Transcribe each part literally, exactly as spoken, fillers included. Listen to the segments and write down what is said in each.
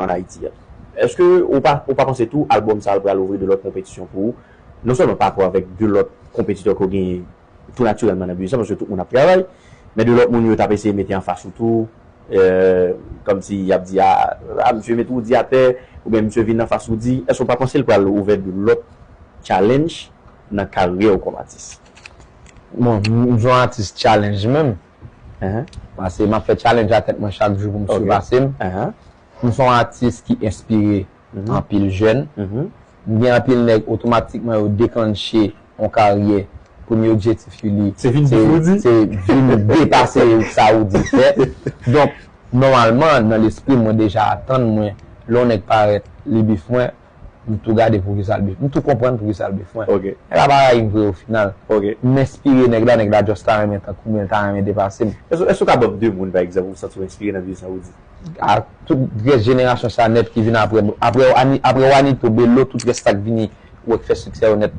an Ayiti a. Èske ou pa, ou pa panse tou albòm sa a pral ouvri de lòt konpetisyon pou ou? Non sèlman pa rapò avèk de lòt konpetitè ke w genyen tou natirèlman nan biznis la, paske tout moun ap travay, men de lòt moun yo t ap eseye mete anfas ou tou, euh, kòmsi y ap di, a, a, misye met Roody atè, oubyen misye vin anfas Roody. Èske w pa panse l pral ouvè de lòt challenge nan karyè w kòm atis? Bon, m m se yon atis challenge menm. Ahan, Pase m ap fè challenge a tèt mwen chak jou pou m Ok. sipase m. ahan, M se yon atis ki enspire Mhm. anpil jèn. mhm. M gen anpil nèg otomatikman yo deklanche yon karyè. Premye objektif yo li Se vin pi Roody? Se vin depase sa Roody fè. Donk, nòmalman, nan lespri m, mwen deja atann mwen, lè yon nèg parèt, li bif mwen, m tou gade poukisa l bif. M tou konprann poukisa l bif mwen. Ok, Nèg la pa rayi m vre o final. ok. M enspire nèg la, nèg la just ta renmen tankou mwen, l ta renmen depase m. Èske, èske w ka ban m de moun, pa egzanp, ou santi w enspire nan biznis la, Roody? A tout rès jenerasyon sa nèt ki vin apre m. Apre Ani- apre Wanito, Belo, tout rès sa k vini, ou wè k fè siksè yo nèt.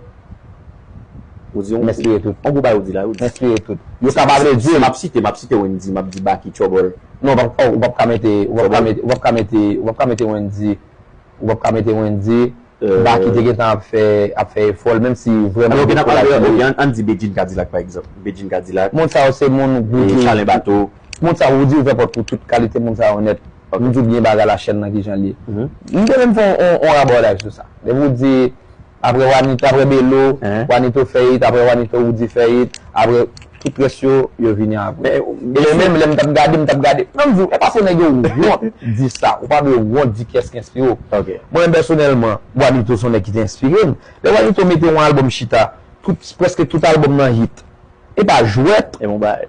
Ou di, M enspire tout. On gwo bagay ou di la, ou di. M enspire tout. Yo ka pa vle di M m. ap site, m ap site Wendy, m ap di Baky, Trouble. Non, w p ap, oh, ou p ap ka mete, ou p ap ka Trouble. mete, ou p ap ka mete Wendy, ou p ap ka mete Wendy. Euh, Baky te gentan ap fè, ap fè efò l, menm si vrèman alò, gen gen ap pwoblèm alò, li. ok, ann, ann di Bedjine Cadillac, pa egzanp. Bedjine Cadillac, Moun sa yo se moun e Gucci. Charlin Bato. Moun sa yo, ou di ouvè pòt pou tout kalite moun sa yo nèt. Ok. M di w byen bagay la chèn nan kijan l ye. Mhm. M te menm fè yon, yon, yon rabòday sou sa. Depi w di, apre Wanito, apre Belo, Hein? Wanito fè it, apre Wanito Roody fè it, apre tout rès yo, yo vini apre. Men, E menm lè m t ap gade, m t ap gade. Nan m di w, e pa fò nèg yo wont di sa. Ou pa dwe wont di kiyès ki enspire w. Ok. Mwen menm pèsonèlman, Wanito se yon nèg ki te enspire m. Lè Wanito mete yon albòm chita, tout, prèske tout albòm nan hit. E pa jwèt. E bon bagay.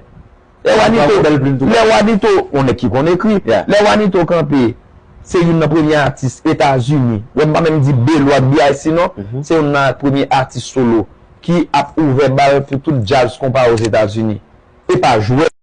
Lè Wanito, Bèl plim tou. Lè Wanito, yon nèg ki konn ekri. Yeah. Lè Wanito kanpe, se youn nan premye atis Etazini. Wè m pa menm di Belo ak B I C non. Mhm. Se youn nan premye atis solo ki ap ouvè bal pou tout djaz konpa Ozetazini. E pa jwèt.